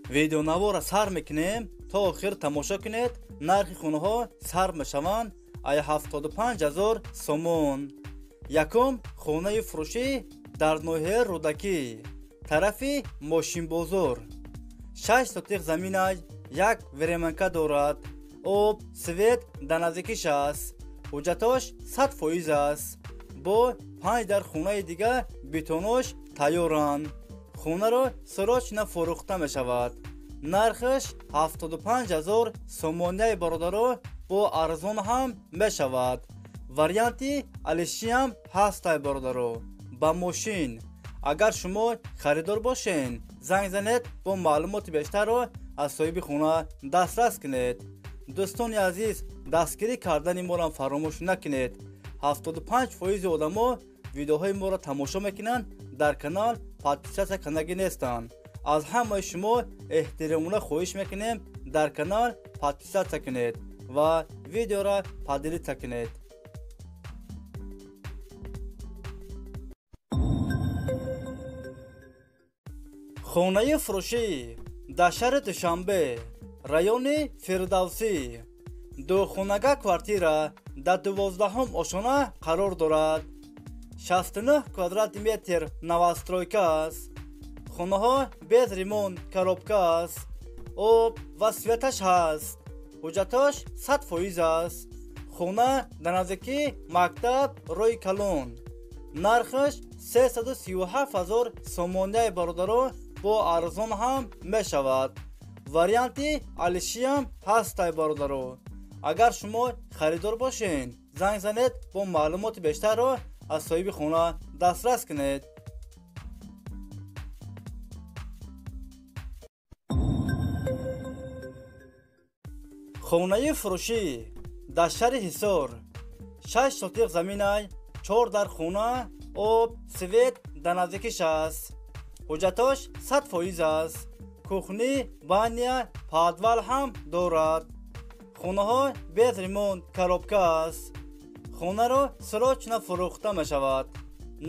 Видеонавора сар мекунем, то охир тамошо кунед. Нархи хонаҳо сар мешаванд ай 75 000 сомон. Якум хонаи фурӯшӣ дар ноҳияи Рӯдакӣ, тарафи мошинбозор. 6 сотиқ заминаш, як временка дорад. Об, свет дар наздикиш аст. Ҳуҷҷатош 100% аст. Бо 5 дар хонаи дига бетонош тайёранд. Хонаро срочно фурӯхта мешавад. Нархаш 75 000 сомонияи бародаро, бо арзон ҳам мешавад. Варианти алишиам ҳастай бародаро, ба мошин. Агар шумо харидор бошен, занг занед, бо маълумоти бештарро аз соҳиби хона дастрас кунед. Дӯстони азиз, дастгирӣ кардани моро фаромӯш накунед. 75% одамо видеоҳои моро тамошо мекунанд, дар канал подписаться кардагӣ нестанд. Аз ҳамаи шумо эҳтиромона хоҳиш мекунем, дар канал подписаться кунед ва видеоро поделиться кунед. Хонаи фурӯшӣ дар шаҳри Душанбе, райони Фирдавсӣ. Духонага квартира дар 12-ҳум ошона қарор дорад. 69 квадрати метр новостройка аст. Хонаҳо без ремонт, коробка аст. Об ва светаш ҳаст. Ҳуҷҷатош 100% аст. Хона дар наздикии мактаб, роҳи калон. Нархаш 337 000 сомонияи бародаро, бо арзон ҳам мешавад. Варианти алишиам ҳастай бародаро. Агар шумо харидор бошен, занг занед, бо маълумоти бештарро аз соҳиби хона дастрас кунед. Хонаи фурӯшӣ дар шаҳри Ҳисор. 6 сотиқ заминай, 4 дар хона, об, свет дар наздикиш аст. Ҳуҷҷатош 100% аст. Кухни, баня, подвал ҳам дорад. Хонаҳо без ремонт, коробка аст. Хонаро срочно фурӯхта мешавад.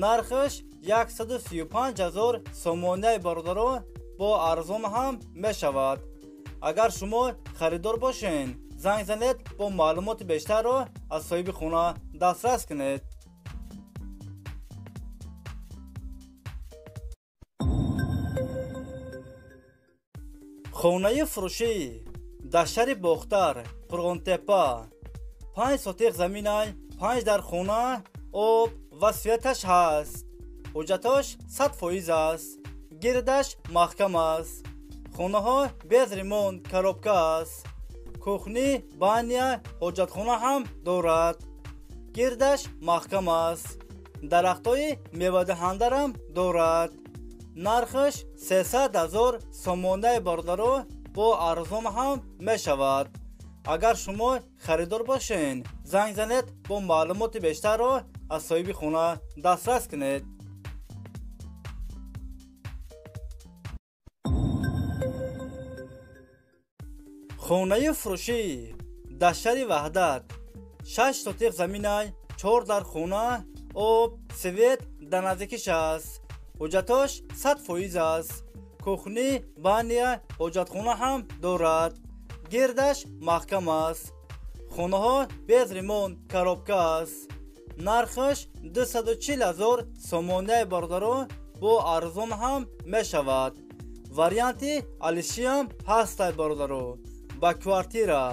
Нархаш 135 000 сомонияи бародаро, бо арзон ҳам мешавад. Агар шумо харидор бошен, занг занед, бо маълумоти бештарро аз соҳиби хона дастрас кунед. Хонаи фурӯшӣ дар шаҳри Бохтар, Қурғонтепа. 5 сотиқ заминай, 5 дар хона, об ва светаш ҳаст. Ҳуҷҷатош 100% аст. Гирдаш маҳкам аст. Хонаҳо без ремонт, коробка аст. Кухни, баня, ҳоҷатхона ҳам дорад. Гирдаш маҳкам аст. Дарахтҳои мевадиҳандарам дорад. Нархаш 300 000 сомонаи бародаро, бо арзон ҳам мешавад. Агар шумо харидор бошен, занг занед, бо маълумоти бештарро аз соҳиби хона дастрас кунед. Хонаи фурӯшӣ дар шаҳри Ваҳдат. 6 сотиқ заминай, 4 дар хона, об, свет дар наздикиш аст. Ҳуҷҷатош 100% аст. Кухни, баня, ҳоҷатхона ҳам дорад. Гирдаш маҳкам аст. Хонаҳо без ремонт, коробка аст. Нархаш 240 000 сомонияи бародаро, бо арзон ҳам мешавад. Варианти алишиам ҳастай бародаро, ба квартира.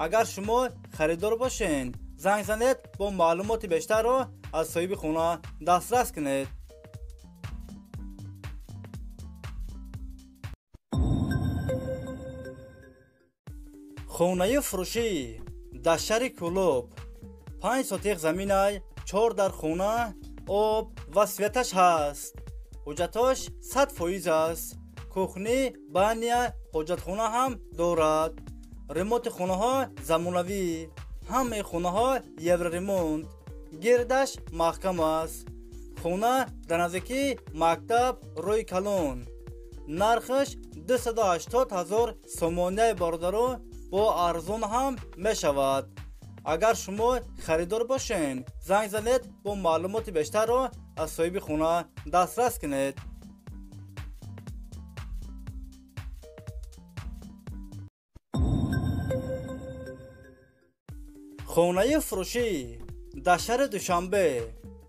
Агар шумо харидор бошен, занг занед, бо маълумоти бештарро аз соҳиби хона дастрас кунед. Хонаи фурӯшӣ дар шаҳри Кӯлоб. 5 сотиқ заминай, 4 дар хона, об ва светаш ҳаст. Ҳуҷҷатош 100% аст. Кухни, баня, ҳоҷатхона ҳам дорад. Ремонти хонаҳо замонавӣ. Ҳамаи хонаҳо евроремонт. Гирдаш маҳкам аст. Хона дар наздикии мактаб, роҳи калон. Нархаш 280 000 сомонияи бародаро, бо арзон ҳам мешавад. Агар шумо харидор бошед, занг занед, бо маълумоти бештарро аз соҳиби хона дастрас кунед. Хонаи фурӯшӣ дар шаҳри Душанбе,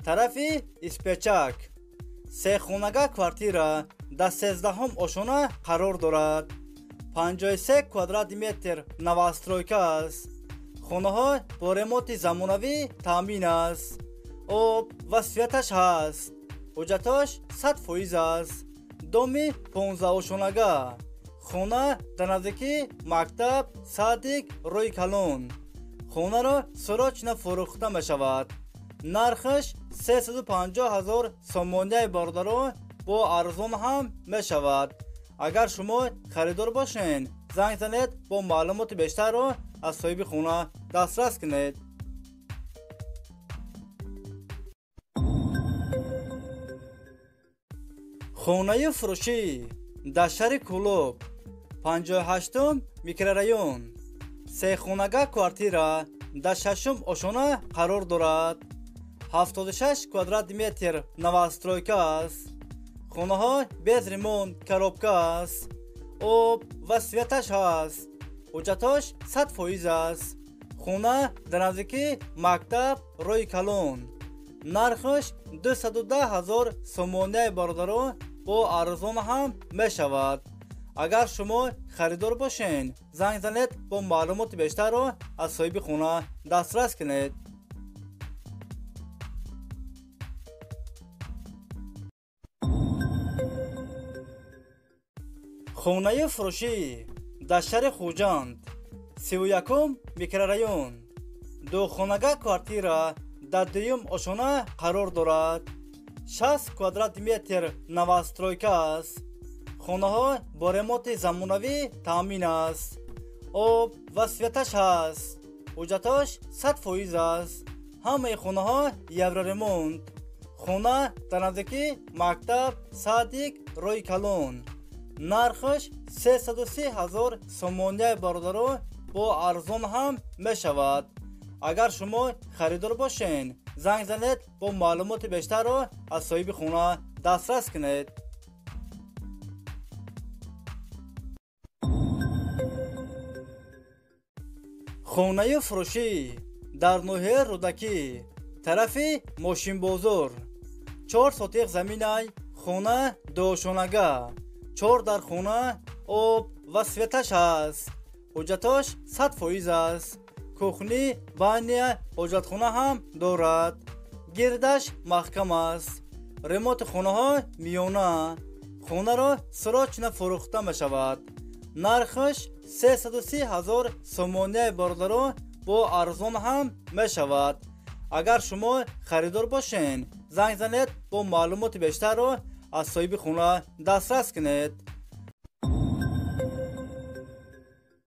тарафи Испечак, сехонага квартира дар 13-ҳум ошона қарор дорад. 53 квадрат метр новостройка аст. Хонаҳо бо ремонти замонавӣ таъмин аст. Об ва светаш ҳаст. Ҳуҷҷатош 100% аст. Доми 15-ошонага. Хона дар наздикии мактаб, садик, рӯи калон. Хонаро срочно фурӯхта мешавад. Нархаш 350 000 сомонияи бародаро бо арзон ҳам мешавад. Агар шумо харидор бошед, занг занед, бо маълумоти бештарро аз соҳиби хона дастрас кунед. Хонаи фурӯшӣ дар шаҳри Кӯлоб, 58-ум микрорайон, сехонага квартира дар 6-ум ошона қарор дорад. 76 квадрат метр новостройка аст. Хонаҳо без ремонт, коробка аст. Об ва светаш ҳаст. Ҳуҷҷатош 100% аст. Хона дар наздикии мактаб, рӯи калон. Нархаш 210 000 сомонияи бародаро бо арзон ҳам мешавад. Агар шумо харидор бошед, занг занед, бо маълумоти бештарро аз соҳиби хона дастрас кунед. Хонаи фурӯшӣ дар шаҳри Хуҷанд, 31-ум микрорайон, духонага квартира дар 2-юм ошона қарор дорад. 60 квадрат метр новостройка аст. Хонаҳо бо ремонти замонавӣ таъмин аст. Об ва светаш ҳаст. Ҳуҷҷатош 100% аст. Ҳамаи хонаҳо евроремонт. Хона дар наздикии мактаб, садик, рӯи калон. Нархаш 330 000 сомонияи бародаро бо арзон ҳам мешавад. Агар шумо харидор бошед, занг занед, бо маълумоти бештарро аз соҳиби хона дастрас кунед. Хонаи фурӯшӣ дар ноҳияи Рӯдакӣ, тарафи Мошинбозор, 4 сотиқ заминай, хона дуошонага, 4 дар хона, об ва светаш ҳаст. Ҳуҷҷатош 100% аст. Кухни, баня, ҳоҷатхона ҳам дорад. Гирдаш маҳкам аст. Ремонти хонаҳо миёна. Хонаро срочно фурӯхта мешавад. Нархаш 330 000 сомонияи бародаро бо арзон ҳам мешавад. Агар шумо харидор бошед, занг занед, бо маълумоти бештарро аз соҳиби хона дастрас кунед.